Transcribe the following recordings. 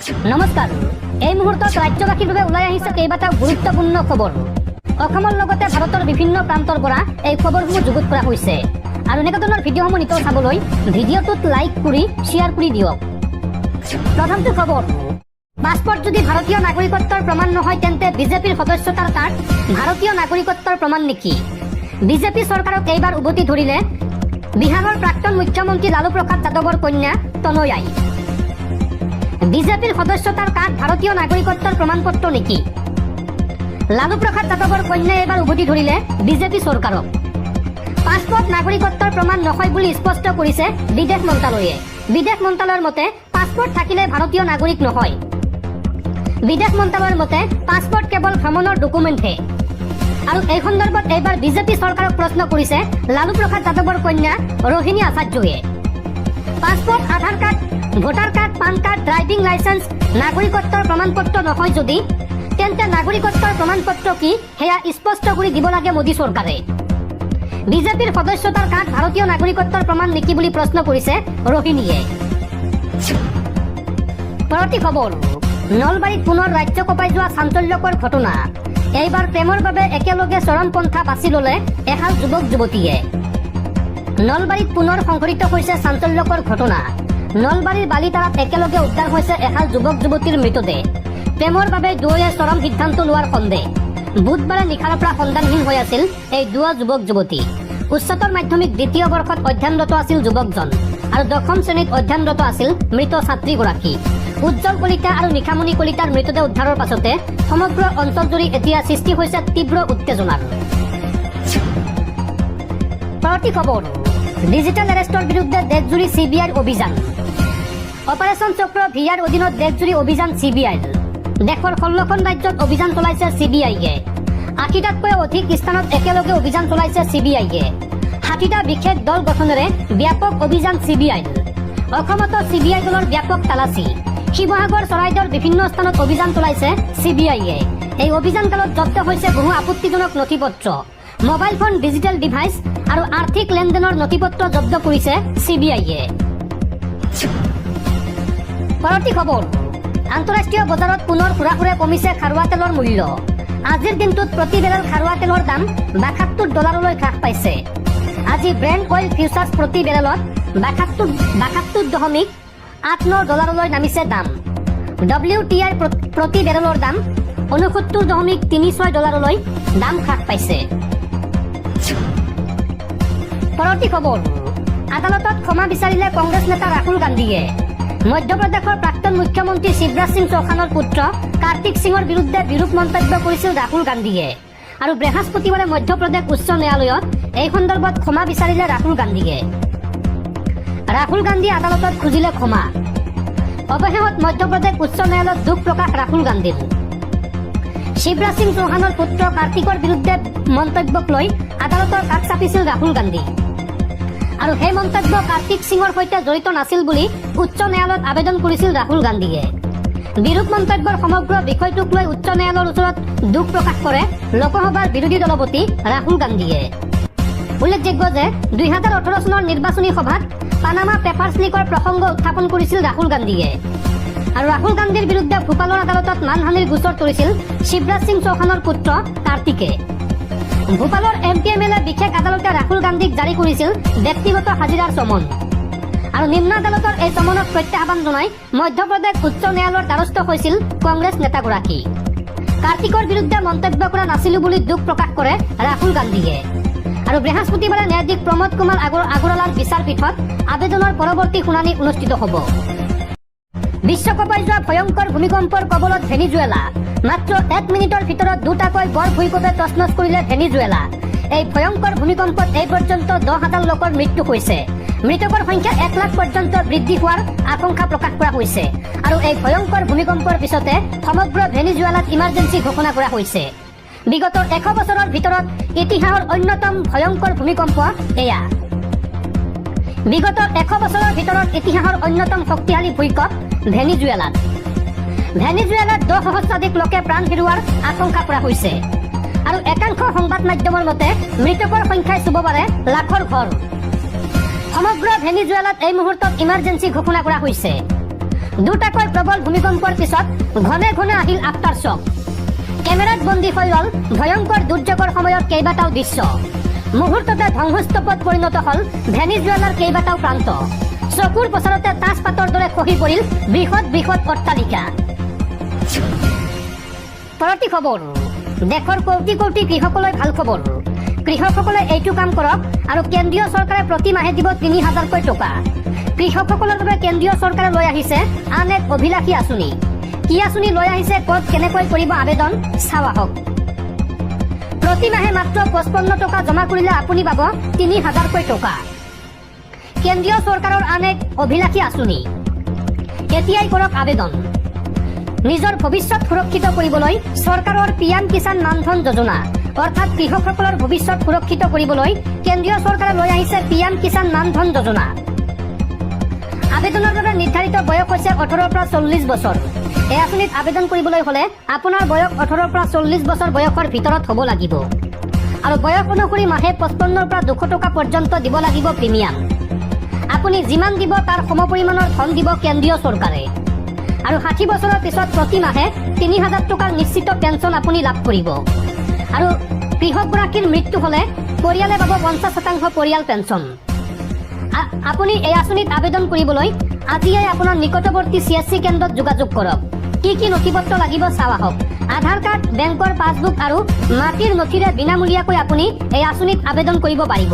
নমস্কাৰ। এই মুহূৰ্তত ৰাজ্যবাসীৰ বাবে ওলাই আহিছে কেইবাটাও গুৰুত্বপূৰ্ণ খবৰ। অসমৰ লগতে ভাৰতৰ বিভিন্ন প্ৰান্তৰ পৰা এই খবৰসমূহ যুগুত কৰা হৈছে আৰু এনেকুৱা ধৰণৰ ভিডিঅ'সমূহ নিতৌ চাবলৈ ভিডিঅ'টোত লাইক কৰি শ্বেয়াৰ কৰি দিয়ক। প্ৰথমটো খবৰ, পাছপৰ্ট যদি ভাৰতীয় নাগৰিকত্বৰ প্ৰমাণ নহয়, তেন্তে বিজেপিৰ সদস্যতাৰ কাৰ্ড ভাৰতীয় নাগৰিকত্বৰ প্ৰমাণ নেকি? বিজেপি চৰকাৰক এইবাৰ উভতি ধৰিলে বিহাৰৰ প্ৰাক্তন মুখ্যমন্ত্ৰী লালু প্ৰসাদ যাদৱৰ কন্যা তনয়াই। বিজেপিৰ সদস্যতাৰ কাৰ্ড ভাৰতীয় নাগৰিকত্বৰ প্ৰমাণপত্ৰ নেকি? লালু প্ৰসাদ যাদৱৰ কন্যাই এইবাৰ উভতি ধৰিলে বিজেপি চৰকাৰক। পাছপৰ্ট নাগৰিকত্বৰ প্ৰমাণ নহয় বুলি স্পষ্ট কৰিছে বিদেশ মন্ত্ৰালয়ে। বিদেশ মন্ত্ৰালয়ৰ মতে পাছপৰ্ট থাকিলে ভাৰতীয় নাগৰিক নহয়। বিদেশ মন্ত্ৰালয়ৰ মতে পাছপৰ্ট কেৱল ভ্ৰমণৰ ডকুমেণ্টহে। আৰু এই সন্দৰ্ভত এইবাৰ বিজেপি চৰকাৰক প্ৰশ্ন কৰিছে লালু প্ৰসাদ যাদৱৰ কন্যা ৰোহিণী আচাৰ্যয়ে। পাছপৰ্ট, আধাৰ card, voter card, PAN card, driving licence নাগৰিকত্বৰ প্ৰমাণপত্ৰ নহয় যদি, তেন্তে নাগৰিকত্বৰ প্ৰমাণপত্ৰ কি, সেয়া স্পষ্ট কৰি দিব লাগে মোদী চৰকাৰে। বিজেপিৰ সদস্যতাৰ কাৰ্ড ভাৰতীয় নাগৰিকত্বৰ প্ৰমাণ নেকি বুলি প্ৰশ্ন কৰিছে ৰোহিণীয়ে। পৰৱৰ্তী খবৰ, নলবাৰীত পুনৰ ৰাজ্য কঁপাই যোৱা চাঞ্চল্যকৰ ঘটনা। এইবাৰ প্ৰেমৰ বাবে একেলগে চৰম পন্থা বাছি ললে এহাল যুৱক যুৱতীয়ে। নলবাৰীত পুনৰ সংঘটিত হৈছে চাঞ্চল্যকৰ ঘটনা। নলবাৰীৰ বালিতাৰাত একেলগে উদ্ধাৰ হৈছে এহাল যুৱক যুৱতীৰ মৃতদেহ। প্ৰেমৰ বাবে দুয়োৱে চৰম সিদ্ধান্ত লোৱাৰ সন্দেহ। বুধবাৰে নিশাৰ পৰা সন্ধানহীন হৈ আছিল এই দুয়ো যুৱক যুৱতী। উচ্চতৰ মাধ্যমিক দ্বিতীয় বৰ্ষত অধ্যয়নৰত আছিল যুৱকজন আৰু দশম শ্ৰেণীত অধ্যয়নৰত আছিল মৃত ছাত্ৰীগৰাকী। উজ্জ্বল কলিতা আৰু নিশামণি কলিতাৰ মৃতদেহ উদ্ধাৰৰ পাছতে সমগ্ৰ অঞ্চলজুৰি এতিয়া সৃষ্টি হৈছে তীব্ৰ উত্তেজনাৰ। পৰৱৰ্তী খবৰ, ডিজিটেল এৰেষ্টৰ বিৰুদ্ধে দেশজুৰি চিবিআইৰ অভিযান। অপাৰেচন চক্ৰ ভিয়াৰ অধীনত দেশজুৰি অভিযান চিবিআইৰ। দেশৰ 16খন ৰাজ্যত অভিযান চলাইছে চিবিআইয়ে। 80টাতকৈ অধিক স্থানত একেলগে অভিযান চলাইছে চিবিআইয়ে। 60টা বিশেষ দল গঠনেৰে ব্যাপক অভিযান চিবিআইৰ। অসমতো চিবিআই দলৰ ব্যাপক তালাচী। শিৱসাগৰ, চৰাইদেউৰ বিভিন্ন স্থানত অভিযান চলাইছে চিবিআইয়ে। এই অভিযানকালত জব্দ হৈছে বহু আপত্তিজনক নথি পত্ৰ। মোবাইল ফোন, ডিজিটেল ডিভাইচ আৰু আৰ্থিক লেনদেনৰ নথি পত্ৰ জব্দ কৰিছে চিবিআইয়ে। পৰৱৰ্তী খবৰ, আন্তঃৰাষ্ট্ৰীয় বজাৰত পুনৰ হোৰাহোৰে কমিছে খাৰুৱা তেলৰ মূল্য। আজিৰ দিনটোত প্ৰতি বেৰেল খাৰুৱা তেলৰ দাম 72 ডলাৰলৈ হ্ৰাস পাইছে। আজি ব্ৰেণ্ট অইল ফিউচাৰ্ছ প্ৰতি বেৰেলত 72.89 ডলাৰলৈ নামিছে দাম। ডব্লিউ টি আইৰ প্ৰতি বেৰেলৰ দাম 69.36 ডলাৰলৈ দাম হ্ৰাস পাইছে। পৰৱৰ্তী খবৰ, আদালতত ক্ষমা বিচাৰিলে কংগ্ৰেছ নেতা ৰাহুল গান্ধীয়ে। মধ্যপ্ৰদেশৰ প্ৰাক্তন মুখ্যমন্ত্ৰী শিৱৰাজ সিং চৌহানৰ পুত্ৰ কাৰ্তিক সিঙৰ বিৰুদ্ধে বিৰূপ মন্তব্য কৰিছিল ৰাহুল গান্ধীয়ে আৰু বৃহস্পতিবাৰে মধ্যপ্ৰদেশ উচ্চ ন্যায়ালয়ত এই সন্দৰ্ভত ক্ষমা বিচাৰিলে ৰাহুল গান্ধীয়ে। ৰাহুল গান্ধীয়ে আদালতত খুজিলে ক্ষমা। অৱশেষত মধ্যপ্ৰদেশ উচ্চ ন্যায়ালয়ত দুখ প্ৰকাশ ৰাহুল গান্ধীৰ। শিৱৰাজ সিং চৌহানৰ পুত্ৰ কাৰ্তিকৰ বিৰুদ্ধে মন্তব্যক লৈ আদালতৰ কাষ চাপিছিল ৰাহুল গান্ধী আৰু সেই মন্তব্য কাৰ্তিক সিঙৰ সৈতে জড়িত নাছিল বুলি উচ্চ ন্যায়ালয়ত আবেদন কৰিছিল ৰাহুল গান্ধীয়ে। বিৰূপ মন্তব্যৰ সমগ্ৰ বিষয়টোক লৈ উচ্চ ন্যায়ালয়ৰ ওচৰত দুখ প্ৰকাশ কৰে লোকসভাৰ বিৰোধী দলপতি ৰাহুল গান্ধীয়ে। উল্লেখযোগ্য যে 2018 চনৰ নিৰ্বাচনী সভাত পানামা পেপাৰ্ছ লিকৰ প্ৰসংগ উত্থাপন কৰিছিল ৰাহুল গান্ধীয়ে আৰু ৰাহুল গান্ধীৰ বিৰুদ্ধে ভূপালৰ আদালতত মানহানিৰ গোচৰ তৰিছিল শিৱৰাজ সিং চৌহানৰ পুত্ৰ কাৰ্তিকে। ভূপালৰ M P M L এ বিশেষ আদালতে ৰাহুল গান্ধীক জাৰি কৰিছিল ব্যক্তিগত হাজিৰাৰ চমন আৰু নিম্ন আদালতৰ এই চমনক প্ৰত্যাহ্বান জনাই মধ্যপ্ৰদেশ উচ্চ ন্যায়ালয়ৰ দ্বাৰস্থ হৈছিল কংগ্ৰেছ নেতাগৰাকী। কাৰ্তিকৰ বিৰুদ্ধে মন্তব্য কৰা নাছিলো বুলি দুখ প্ৰকাশ কৰে ৰাহুল গান্ধীয়ে আৰু বৃহস্পতিবাৰে ন্যায়াধীশ প্ৰমোদ কুমাৰ আগৰৱালাৰ বিচাৰপীঠত আবেদনৰ পৰৱৰ্তী শুনানি অনুষ্ঠিত হ'ব। বিশ্ব কঁপাই যোৱা ভয়ংকৰ ভূমিকম্পৰ কবলত ভেনিজুৱেলা। মাত্ৰ এক মিনিটৰ ভিতৰত দুটাকৈ বৰ ভূঁইকঁপে তছনছ কৰিলে ভেনিজুৱেলা। এই ভয়ংকৰ ভূমিকম্পত এই পৰ্যন্ত 10,000 লোকৰ মৃত্যু হৈছে। মৃতকৰ সংখ্যা 1 লাখ পৰ্যন্ত বৃদ্ধি হোৱাৰ আশংকা প্ৰকাশ কৰা হৈছে আৰু এই ভয়ংকৰ ভূমিকম্পৰ পিছতে সমগ্ৰ ভেনিজুৱেলাত ইমাৰ্জেঞ্চি ঘোষণা কৰা হৈছে। বিগত 100 বছৰৰ ভিতৰত ইতিহাসৰ অন্যতম ভয়ংকৰ ভূমিকম্প এয়া। বিগত 100 বছৰৰ ভিতৰত ইতিহাসৰ অন্যতম শক্তিশালী ভূঁইকঁপ ভেনিজুৱেলাত। ভেনিজুৱেলাত 10 সহস্ৰাধিক লোকে প্ৰাণ হেৰুওৱাৰ আশংকা কৰা হৈছে আৰু একাংশ সংবাদ মাধ্যমৰ মতে মৃতকৰ সংখ্যাই চুব পাৰে লাখৰ ঘৰ। সমগ্ৰ ভেনিজুৱেলাত এই মুহূৰ্তত ইমাৰ্জেঞ্চি ঘোষণা কৰা হৈছে। দুটাকৈ প্ৰবল ভূমিকম্পৰ পিছত ঘনে ঘনে আহিল আফটাৰ শ্বক। কেমেৰাত বন্দী হৈ ৰল ভয়ংকৰ দুৰ্যোগৰ সময়ত কেইবাটাও দৃশ্য। মুহূৰ্ততে ধ্বংসস্তূপত পৰিণত হল ভেনিজুৱেলাৰ কেইবাটাও প্ৰান্ত। চকুৰ পচাৰতে তাচপাতৰ দৰে খহি পৰিল বৃহৎ বৃহৎ অট্টালিকা। পৰৱৰ্তী খবৰ, দেশৰ কোটি কোটি কৃষকলৈ ভাল খবৰ। কৃষকসকলে এইটো কাম কৰক আৰু কেন্দ্ৰীয় চৰকাৰে প্ৰতি মাহে দিব 3000কৈ টকা। কৃষকসকলৰ বাবে কেন্দ্ৰীয় চৰকাৰে লৈ আহিছে আন এক অভিলাষী আঁচনি। কি আঁচনি লৈ আহিছে, ক'ত কেনেকৈ কৰিব আবেদন, চাওঁ আহক। প্ৰতি মাহে মাত্ৰ 55 টকা জমা কৰিলে আপুনি পাব 3000কৈ টকা। কেন্দ্ৰীয় চৰকাৰৰ আন এক অভিলাষী আঁচনি, এতিয়াই কৰক আবেদন। নিজৰ ভৱিষ্যত সুৰক্ষিত কৰিবলৈ চৰকাৰৰ পি এম কিষাণ মানধন যোজনা। অৰ্থাৎ কৃষকসকলৰ ভৱিষ্যত সুৰক্ষিত কৰিবলৈ কেন্দ্ৰীয় চৰকাৰে লৈ আহিছে পি এম কিষাণ মানধন যোজনা। আবেদনৰ বাবে নিৰ্ধাৰিত বয়স হৈছে 18ৰ পৰা 40 বছৰ। এই আঁচনিত আবেদন কৰিবলৈ হলে আপোনাৰ বয়স 18ৰ পৰা 40 বছৰ বয়সৰ ভিতৰত হ'ব লাগিব আৰু বয়স অনুসৰি মাহে 55ৰ পৰা 200 টকা পৰ্যন্ত দিব লাগিব প্ৰিমিয়াম। আপুনি যিমান দিব, তাৰ সমপৰিমাণৰ ধন দিব কেন্দ্ৰীয় চৰকাৰে। আৰু 60 বছৰৰ পিছত প্ৰতি মাহে 3000 টকাৰ নিশ্চিত পেঞ্চন আপুনি লাভ কৰিব। আৰু কৃষকগৰাকীৰ মৃত্যু হলে পৰিয়ালে পাব 50% পৰিয়াল পেঞ্চন। আপুনি এই আঁচনিত আবেদন কৰিবলৈ আজিয়েই আপোনাৰ নিকটৱৰ্তী চি এছ চি কেন্দ্ৰত যোগাযোগ কৰক। কি কি নথি পত্ৰ লাগিব, চাওঁ আহক। আধাৰ কাৰ্ড, বেংকৰ পাছবুক আৰু মাটিৰ নথিৰে বিনামূলীয়াকৈ আপুনি এই আঁচনিত আবেদন কৰিব পাৰিব।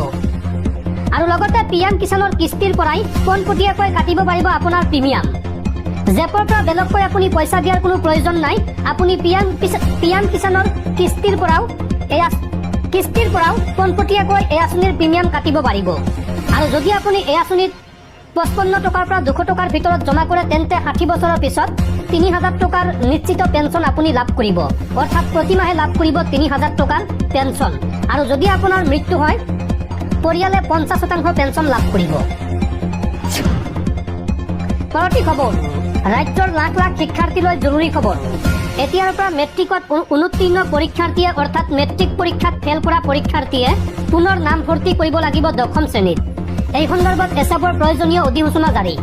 আৰু লগতে পি এম কিষাণৰ কিস্তিৰ পৰাই পোনপটীয়াকৈ কাটিব পাৰিব আপোনাৰ প্ৰিমিয়াম। জেপৰ পৰা বেলেগকৈ আপুনি পইচা দিয়াৰ কোনো প্ৰয়োজন নাই। আপুনি পি এম কিষাণৰ কিস্তিৰ পৰাও পোনপটীয়াকৈ এই আঁচনিৰ প্ৰিমিয়াম কাটিব পাৰিব। আৰু যদি আপুনি এই আঁচনিত 55 টকাৰ পৰা 200 টকাৰ ভিতৰত জমা কৰে, তেন্তে 60 বছৰৰ পিছত 3000 টকাৰ নিশ্চিত পেঞ্চন আপুনি লাভ কৰিব। অৰ্থাৎ প্ৰতিমাহে লাভ কৰিব 3000 টকাৰ পেঞ্চন। আৰু যদি আপোনাৰ মৃত্যু হয়, পৰিয়ালে 50% পেঞ্চন লাভ কৰিব। পৰৱৰ্তী খবৰ, ৰাজ্যৰ লাখ লাখ শিক্ষাৰ্থীলৈ জৰুৰী খবৰ। এতিয়াৰ পৰা মেট্ৰিকত অনুত্তীৰ্ণ পৰীক্ষাৰ্থীয়ে, অৰ্থাৎ মেট্ৰিক পৰীক্ষাত ফেইল কৰা পৰীক্ষাৰ্থীয়ে পুনৰ নামভৰ্তি কৰিব লাগিব দশম শ্ৰেণীত। এই সন্দৰ্ভত এছাবৰ প্ৰয়োজনীয় অধিসূচনা জাৰি।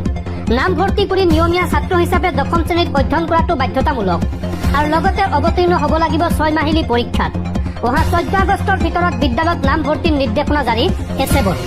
নামভৰ্তি কৰি নিয়মীয়া ছাত্ৰ হিচাপে দশম শ্ৰেণীত অধ্যয়ন কৰাটো বাধ্যতামূলক আৰু লগতে অৱতীৰ্ণ হ'ব লাগিব ছয় মাহিলী পৰীক্ষাত। অহা 14 আগষ্টৰ ভিতৰত বিদ্যালয়ত নামভৰ্তিৰ নিৰ্দেশনা জাৰি এছেবৰ।